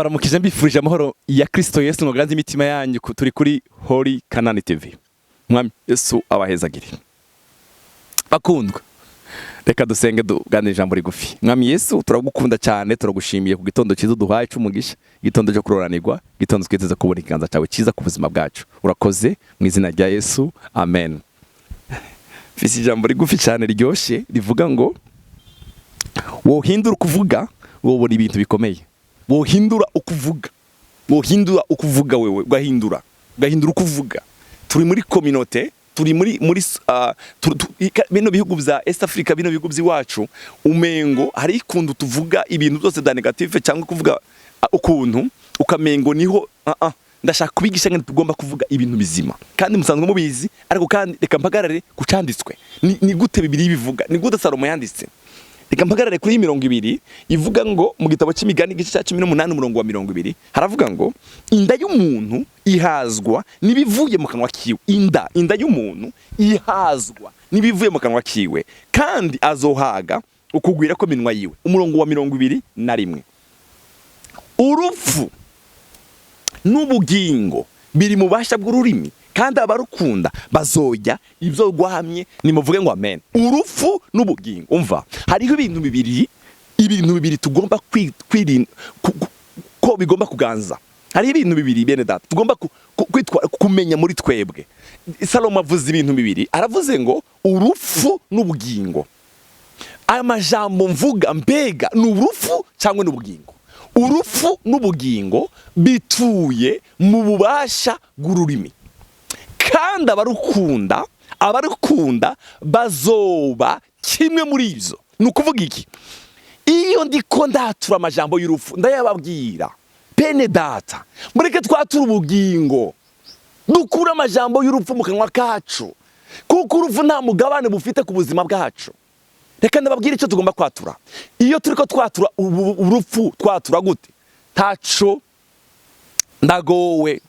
Ndabaramukije, mbifurije amahoro ya Kristo Yesu ngo ganze imitima yanyu. Turi kuri Holy Canaan TV. Mwami Yesu abahezagire. Bakundwa, reka dusenge, tuganire ijambo rigufi. Mwami Yesu, turagukunda cyane, turagushimiye ku gitondo cyiza uduhaye cy'umugisha, igitondo cyo kuroranirwa, igitondo twiteze kubona ikiganza cyawe cyiza ku buzima bwacu. Urakoze, mu izina rya Yesu, amen. Mfise ijambo rigufi cyane riryoshye rivuga ngo: wohindura ukuvuga, wobona ibintu bikomeye. Wohindura ukuvuga, wohindura ukuvuga, wewe ugahindura ukuvuga. Turi muri communauté, turi muri bino bihugu bya East Africa, bino bihugu by'iwacu, umengo hari ikuntu tuvuga ibintu byose da négatif, cyangwa kuvuga ukuntu ukamengo niho. Ndashaka kubigisha ngene tugomba kuvuga ibintu bizima, kandi musanzwe mubizi, ariko kandi reka mpagarare ku canditswe. Ni gute Bibiliya bivuga? Ni gute Salomo yanditse? Reka mpagarare kuri 20 ivuga ngo, mu gitabo cy'Imigani, igice cya 18, umurongo wa 20, haravuga ngo: "Inda y'umuntu ihazwa n'ibivuye mu kanwa kiwe." Inda y'umuntu ihazwa n'ibivuye mu kanwa kiwe, kandi azohaga ukugwira ko minwa yiwe. Umurongo wa 21: "Urupfu n'ubugingo biri mu bubasha bw'ururimi, kandi abarukunda bazojya ibyo rwamye." Nimuvuge ngo amen. Urupfu n'ubugingo. Umva, hariho ibintu bibiri tugomba kwirinda ko bigomba kuganza. Hariho ibintu bibiri, bene data, tugomba kumenya muri twebwe. Salomo avuze ibintu bibiri, aravuze ngo urupfu n'ubugingo. Aya majambo mvuga, mbega ni urupfu cyangwa ni ubugingo? Urupfu n'ubugingo bituye mu bubasha bw'ururimi, kandi abarukunda bazoba kimwe muri ibyo. Ni ukuvuga iki? Iyo ndiko ndatura amajambo y'urupfu, ndayababwira, bene data, mureke twatura ubugingo, dukure amajambo y'urupfu mu kanwa kacu, kuko urupfu nta mugabane bufite ku buzima bwacu. Reka ndababwire icyo tugomba kwatura. Iyo turi ko twatura urupfu, twatura gute? Taco, ndagowe,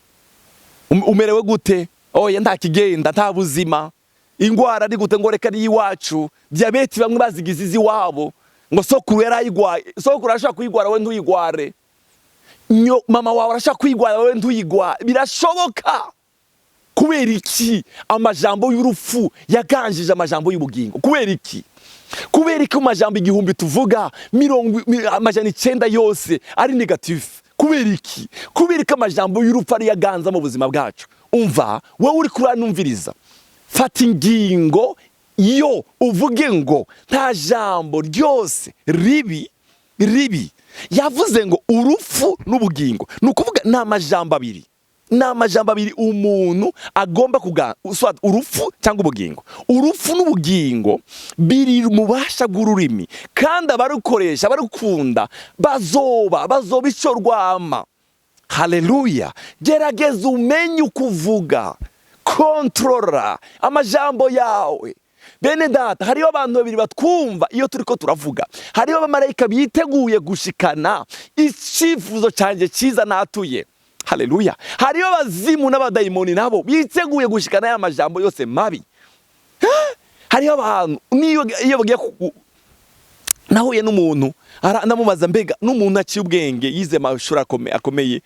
umerewe gute? Oya, nta kigenda, nta buzima. Ingwara ari gute? Ngo reka, ni iwacu. Diyabete bamwe bazigize iz'iwabo, ngo sokuru yarayigwaye. Sokuru arashobora kuyigwara, we ntuyigware. Mama wawe arashobora kuyigwara, wowe ntuyigware. Birashoboka. Kubera iki amajambo y'urupfu yaganjije amajambo y'ubugingo? Kubera iki? Kubera iki mu majambo 1000 tuvuga, 900 yose ari négatif? Kubera iki? Kubera ko amajambo y'urupfu ari yaganza mu buzima bwacu. Umva, wowe uri kuranumviriza, fata ingingo yo uvuge ngo nta jambo ryose ribi ribi. Yavuze ngo urupfu n'ubugingo, ni ukuvuga ni amajambo abiri, ni amajambo abiri umuntu agomba soit urupfu cyangwa ubugingo. Urupfu n'ubugingo biri mu bubasha bw'ururimi, kandi abarukoresha, abarukunda, bazoba icyo rwama. Haleluya! Gerageza umenye uko uvuga, contrôla amajambo yawe. Bene data, hariho abantu babiri batwumva iyo turi ko turavuga. Hariho abamarayika biteguye gushikana icyifuzo cyanjye cyiza natuye. Haleluya! Hariho abazimu n'abadayimoni nabo biteguye gushikana ya majambo yose mabi. Hariho abantu niyo iyo bagiye nahuye n'umuntu, ndamubaza: mbega n'umuntu aciye ubwenge, yize amashuri akomeye,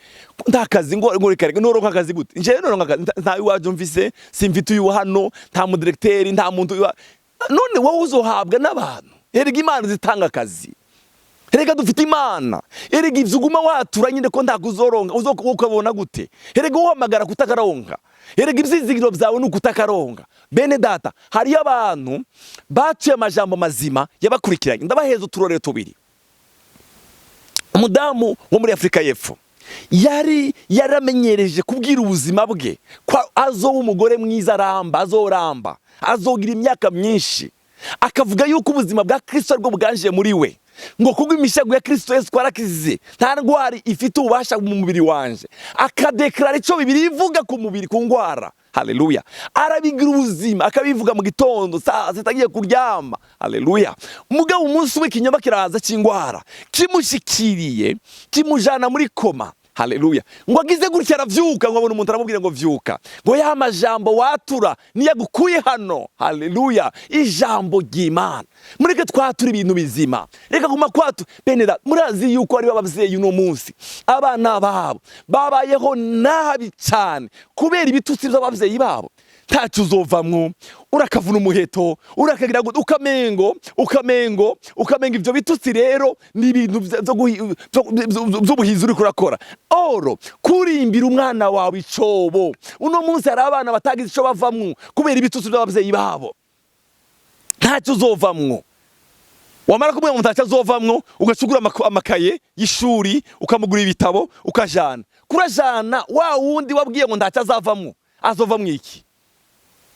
nta kazi, ngo reka reka, noronka akazi gute? Njewe noronka akazi? Nta iwaje mfise, simfite uyu hano, nta mudirekiteri, nta muntu none wowe uzohabwa n'abantu? Erega Imana zitanga akazi. Erega dufite Imana. Erega ivyo uguma watura nyine ko ntabwo uzoronka, ukabona gute? Erega uhamagara kutakaronka. Erega ivyizigiro vyawe ni ukutakaronka. Bene data, hariyo abantu batuye amajambo mazima yabakurikiranye. Ndabaheza uturorero tubiri. Umudamu wo muri Afurika y'Epfo yari yaramenyereje kubwira ubuzima bwe ko azoba umugore mwiza aramba, azoramba, azogira imyaka myinshi, akavuga yuko ubuzima bwa Kristo aribwo bwanje muri we, ngo kubwo imishago ya Kristo Yesu twarakize, nta ndwara ifite ububasha mu mubiri wanje. Akadeklara icyo Bibiliya ivuga ku mubiri, ku ndwara. Haleluya! Arabigira ubuzima, akabivuga mu gitondo, saa sita agiye kuryama. Haleluya! Mugabo umunsi we ikinyoma kiraza cy'indwara kimushikiriye, kimujana muri coma. Haleluya. Ngo agize gutya aravyuka, ngo abona umuntu aramubwira ngo vyuka, ngo ya majambo watura niyagukuye hano. Haleluya. Ijambo ry'Imana, mureke twatura ibintu bizima. Reka guma kwatu. Bene data, murazi yuko hariho abavyeyi uno munsi abana babo babayeho nabi cyane kubera ibitutsi by'abavyeyi babo. Ntacyo uzovamwo, urakavuna umuheto, urakagira gute, ukamengo ivyo bitutsi rero ni ibintu vy'ubuhizi uriko urakora. Oro kurimbira umwana wawe icobo. Uno munsi hari abana batagize ico bavamwo kubera ibitutsi by'abavyeyi babo. Ntacyo uzovamwo. Wamara kumubwira ngo ntacyo azovamwo, ugaca ugura amakaye y'ishuri, ukamugura ibitabo, ukajana kurajana wa wundi wabwiye ngo ntacyo azavamwo. Azovamwo iki?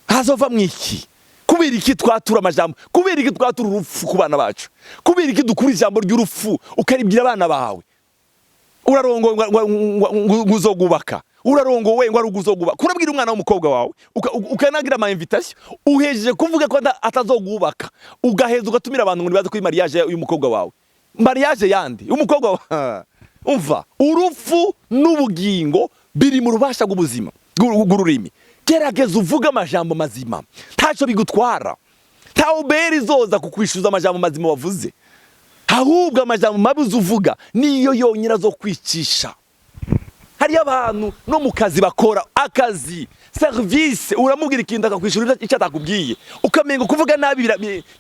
Azovamwo iki? Kubera iki twatura amajambo? Kubera iki twatura urupfu ku bana bacu? Kubera iki dukura ijambo ry'urupfu ukaribwira abana bawe? Urarongowe ngo uzogubaka, urarongowe ngo ari uzogubaka, kurabwira umwana w'umukobwa wawe, ukanagira ama invitation, uhejeje kuvuga ko atazogubaka, ugaheza ugatumira abantu ngo nibaze kuri mariage y'umukobwa wawe. Mariage yandi umukobwa wawe. Umva, urupfu n'ubugingo biri mu rubasha rw'ubuzima rw'ururimi. Gerageza uvuge amajambo mazima, ntacyo bigutwara. Nta uberi izoza kukwishyuza amajambo mazima wavuze. Ahubwo amajambo mabi uza uvuga niyo yonyine azokwicisha. Hariyo abantu no mu kazi bakora akazi service, uramubwira ikintu akakwishyura icyo atakubwiye, ukamenga kuvuga nabi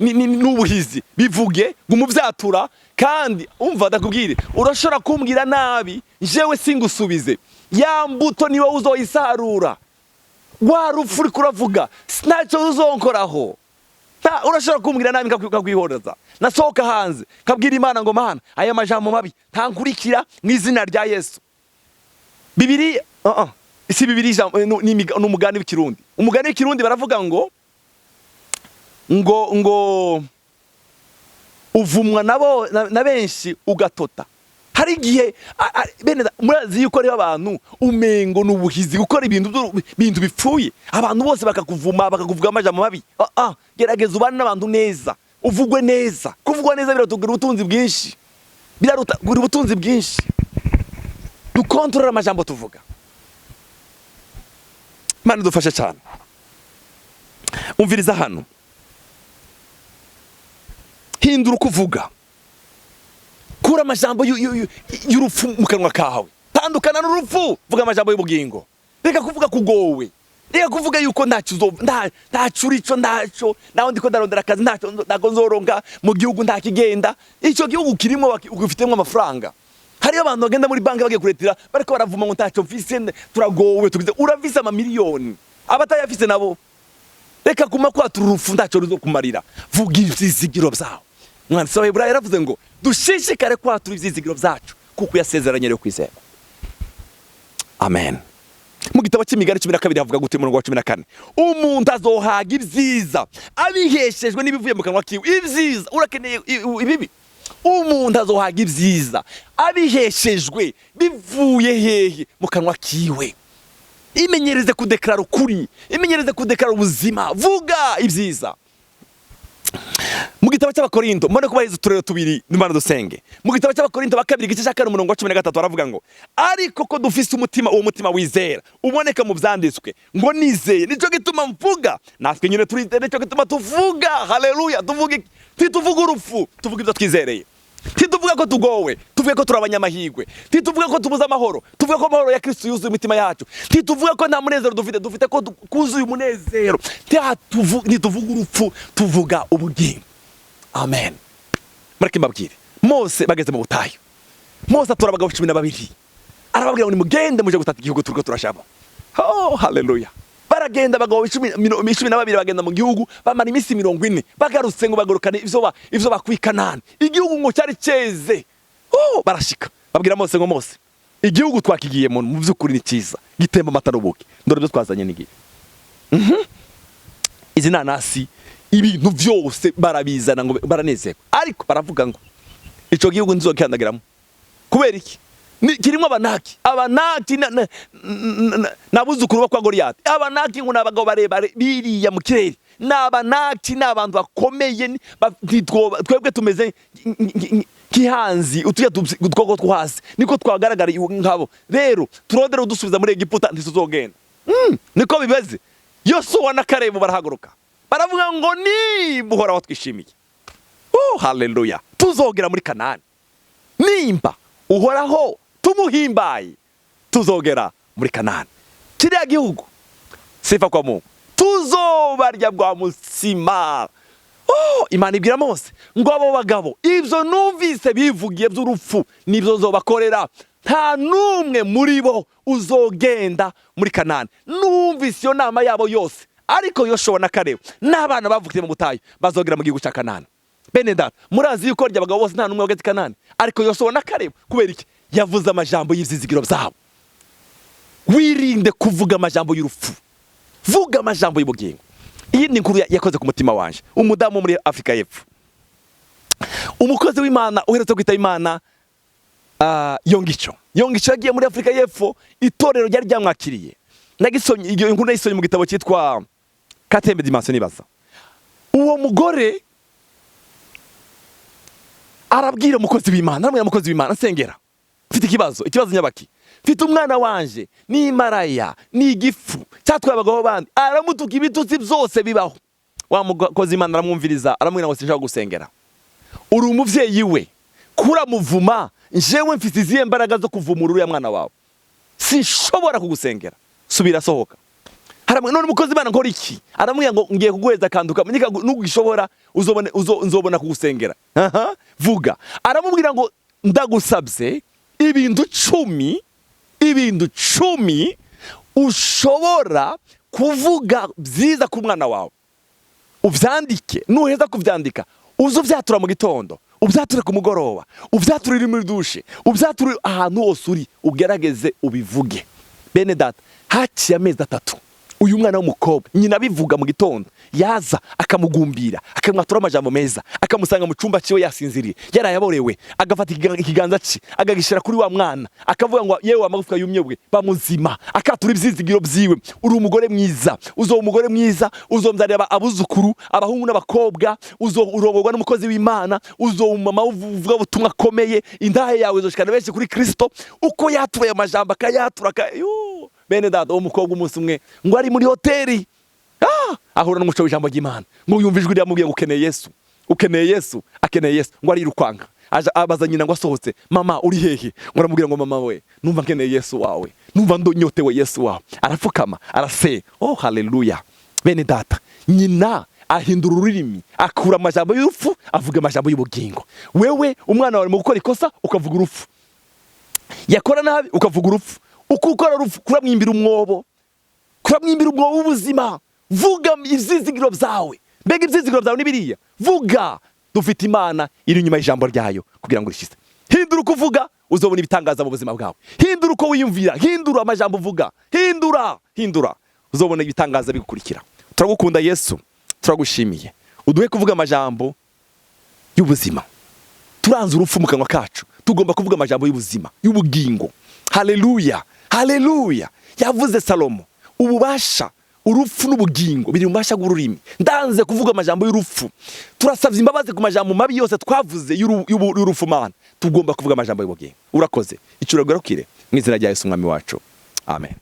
n'ubuhizi. Bivuge ngo umuvyatura. Kandi umva ndakubwire, urashobora kumbwira nabi, jewe singusubize. Ya mbuto niwe uzoyisarura. Wa rupfu uriko uravuga ntacyo uzonkoraho. Urashobora kumbwira nabi nkakwihoreza, nasohoka hanze nkabwira Imana ngo Mana, aya majambo mabi ntankurikira mu izina rya Yesu. Bibiri si bibiri ijambo, ni umugani w'ikirundi. Umugani w'ikirundi baravuga ngo uvumwa nabo na benshi ugatota. Hari igihe bene murazi yuko hariho abantu umengo n'ubuhizi gukora ibintu bintu bipfuye, abantu bose bakakuvuma, bakakuvuga amajambo mabi. Gerageza ubane n'abantu neza, uvugwe neza. Kuvugwa neza biratugura ubutunzi bwinshi, biraruta gura ubutunzi bwinshi. Dukontorora amajambo tuvuga. Imana idufashe cyane. Umviriza hano, hindura uko uvuga, kura amajambo y'urupfu mu kanwa kawe, tandukana n'urupfu, vuga amajambo y'ubugingo. Reka kuvuga kugowe, reka kuvuga yuko ntacyo ntacyo urico, ntacyo naho ndiko ndarondera akazi, ntacyo ntabwo nzoronka mu gihugu, ntakigenda. Icyo gihugu kirimo ufitemo amafaranga. Hariyo abantu bagenda muri banki bagiye kuretira, bariko baravuma ngo ntacyo mfise, turagowe, tugize. Urafise amamiliyoni, abatayafise nabo. Reka kuma kwatura urupfu, ntacyo ruzokumarira. Vuga ivyizigiro vyawe. Umwanditsi w'Abaheburayo yaravuze ngo dushishikare kwatura ivyizigiro vyacu kuko yasezeranye rero kwizera. Amen. Mu gitabo cy'Imigani 12 havuga gute? Umurongo wa 14: umuntu azohaga ibyiza abiheshejwe n'ibivuye mu kanwa kiwe. Ibyiza, urakeneye ibibi? Umuntu azohaga ibyiza abiheshejwe bivuye hehe? Mu kanwa kiwe. Imenyereze kudeklara ukuri, imenyereze kudeklara ubuzima, vuga ibyiza. Mu gitabo cy'Abakorinto, mbone kubahiriza uturere tubiri n'Imana dusenge. Mu gitabo cy'Abakorinto ba kabiri, igice cya 4, umurongo wa 13, baravuga ngo ariko ko dufise umutima, uwo mutima wizera uboneka mu vyanditswe ngo nizeye, nico gituma mvuga. Natwe nyine turizeye, nico gituma tuvuga. Haleluya. Tuvuga iki? Ntituvuga urupfu, tuvuga ibyo twizereye. Ntituvuga ko tugowe, tuvuge ko turi abanyamahirwe. Ntituvuga ko tubuze amahoro, tuvuge ko amahoro ya Kristo yuzuye imitima yacu. Ntituvuga ko nta munezero dufite, dufite ko kuzuye umunezero. Ntituvuga urupfu, tuvuga ubugingo. Amen. Mureke mbabwire, Mose bageze mu butayu, Mose atora abagabo 12, arababwira ngo nimugende muje gutata igihugu turiko turashamo. Oh, haleluya. Baragenda abagabo 12, bagenda mu gihugu, bamara iminsi 40. Bagarutse ngo bagarukane ivyo bakuye i Kanani. Igihugu ngo cyari cyeze. Oh, barashika babwira Mose ngo Mose, igihugu twakigiyemo mu by'ukuri ni cyiza, gitemba amata n'ubuki. Dore ibyo twazanye n'igihe izi nanasi, ibintu byose barabizana, ngo baranezerwa. Ariko baravuga ngo ico gihugu nzokandagiramo. Kubera iki? Kirimo Abanaki. Abanaki n'abuzukuru bo kwa Goliyati. Abanaki ngo ni abagabo barebare biriya mu kirere, ni Abanaki, ni abantu bakomeye. Twebwe tumeze Kihanzi utuya udukoko two hasi niko twagaragara nkabo. Rero turondere udusubiza muri Egiputa, ntituzogenda. Niko bimeze. Yosuwa na Karebu barahaguruka, baravuga ngo nimba Uhoraho twishimiye, oh haleluya, tuzogera muri Kanani. Nimba Uhoraho tumuhimbaye, tuzogera muri Kanani, kiriya gihugu. Sifa kwa Mungu. Tuzobarya bwa mutsima. Oh, Imana ibwira Mose ngo abo bagabo ibyo numvise bivugiye by'urupfu nibyo nzobakorera. Nta n'umwe muri bo uzogenda muri Kanani. Numvise iyo nama yabo yose, ariko Yoshuwa na Karebu n'abana bavukiye mu butayu bazogera mu gihugu cya Kanani. Bene data, murazi yuko rya abagabo bose nta n'umwe wageze i Kanani, ariko Yoshuwa na Karebu. Kubera iki? Yavuze amajambo y'ivyizigiro byabo. Wirinde kuvuga amajambo y'urupfu, vuga amajambo y'ubugingo. Iyi ni inkuru yakoze ku mutima wanje. Umudamu wo muri Afurika y'Epfo, umukozi w'Imana uherutse kwitaba Imana, Yonggi Cho. Yonggi Cho yagiye muri Afurika y'Epfo, itorero ryari ryamwakiriye. Nagisomye iyo nkuru, nayisomye mu gitabo cyitwa Quatrième Dimension. Nibaza uwo mugore arabwira umukozi w'Imana, aramubwira: "Umukozi w'Imana, nsengera, mfite ikibazo." "Ikibazo nyabaki?" "Mfite umwana wanje, ni imaraya, ni igifu cyatwaye abagabo bandi." Aramutuka ibitutsi byose bibaho. Wa mukozi w'Imana aramwumviriza, aramubwira ngo: "Sinshaka gusengera, uri umuvyeyi we, kuramuvuma. Njyewe mfite izihe mbaraga zo kuvumura uriya mwana wawe? Sinshobora kugusengera, subira, sohoka." Haramwe none: "Umukozi w'Imana, nkora iki?" Aramubwira ngo: "Ngiye kuguheza akantu kamwe, nugishobora uzobone nzobona kugusengera." "Aha, vuga." Aramubwira ngo: "Ndagusabye ibintu 10, ibintu 10 ushobora kuvuga byiza ku mwana wawe, uvyandike. Nuheza kuvyandika, uze uvyatura mu gitondo, ubyature ku mugoroba, ubyature uri muri douche, ubyature ahantu hose uri, ugerageze ubivuge." Bene data, haciye amezi 3, uyu mwana w'umukobwa, nyina abivuga mu gitondo, yaza akamugumbira, akamwatura amajambo meza, akamusanga mu cyumba cyiwe yasinziriye, yarayaborewe, agafata ikiganza cye akagishyira kuri wa mwana, akavuga ngo: "Yewe amagufwa yumye bwe, bamuzima," akatura ibyizigiro byiwe: "Uri umugore mwiza, uzoba umugore mwiza, uzombyarira abuzukuru, abahungu n'abakobwa, urongorwa n'umukozi w'Imana, uzoba umumama uvuga ubutumwa akomeye, indahe yawe izoshikana benshi kuri Kristo." Uko yatuye ayo majambo, akayatura bene data, uwo mukobwa umunsi umwe ngo ari muri hoteli, ahura n'umuco w'ijambo ry'Imana, ngo yumva ijwi ryamubwiye ngo: "Ukeneye Yesu, ukeneye Yesu, akeneye Yesu." Ngo arirukwanga aja abaza nyina ngo asohotse: "Mama, uri hehe?" Ngo aramubwira ngo: "Mama we, numva nkeneye Yesu wawe, numva ndonyotewe Yesu wawe." Arapfukama, arase. Oh haleluya! Bene data, nyina ahindura ururimi, akura amajambo y'urupfu, avuga amajambo y'ubugingo. Wewe umwana wawe mu gukora ikosa ukavuga urupfu, yakora nabi ukavuga urupfu, uko ukora urupfu kuramwimbira umwobo, kuramwimbira umwobo w'ubuzima. Vuga ivyizigiro byawe. Mbega ivyizigiro byawe ni biriya? Vuga. Dufite Imana iri inyuma y'ijambo ryayo kugira ngo rishize. Hindura uko uvuga, uzobona ibitangaza mu buzima bwawe. Hindura uko wiyumvira, hindura amajambo uvuga, hindura, hindura, uzobona ibitangaza bigukurikira. Turagukunda Yesu, turagushimiye. Uduhe kuvuga amajambo y'ubuzima. Turanze urupfu mu kanwa kacu, tugomba kuvuga amajambo y'ubuzima, y'ubugingo. Haleluya, haleluya! Yavuze Salomo: "Ububasha, urupfu n'ubugingo biri mu bubasha bw'ururimi." Ndanze kuvuga amajambo y'urupfu. Turasabye imbabazi ku majambo mabi yose twavuze y'urupfu. Mana, tugomba kuvuga amajambo y'ubugingo. Urakoze, icuragarukire mu izina rya Yesu Umwami wacu, amen.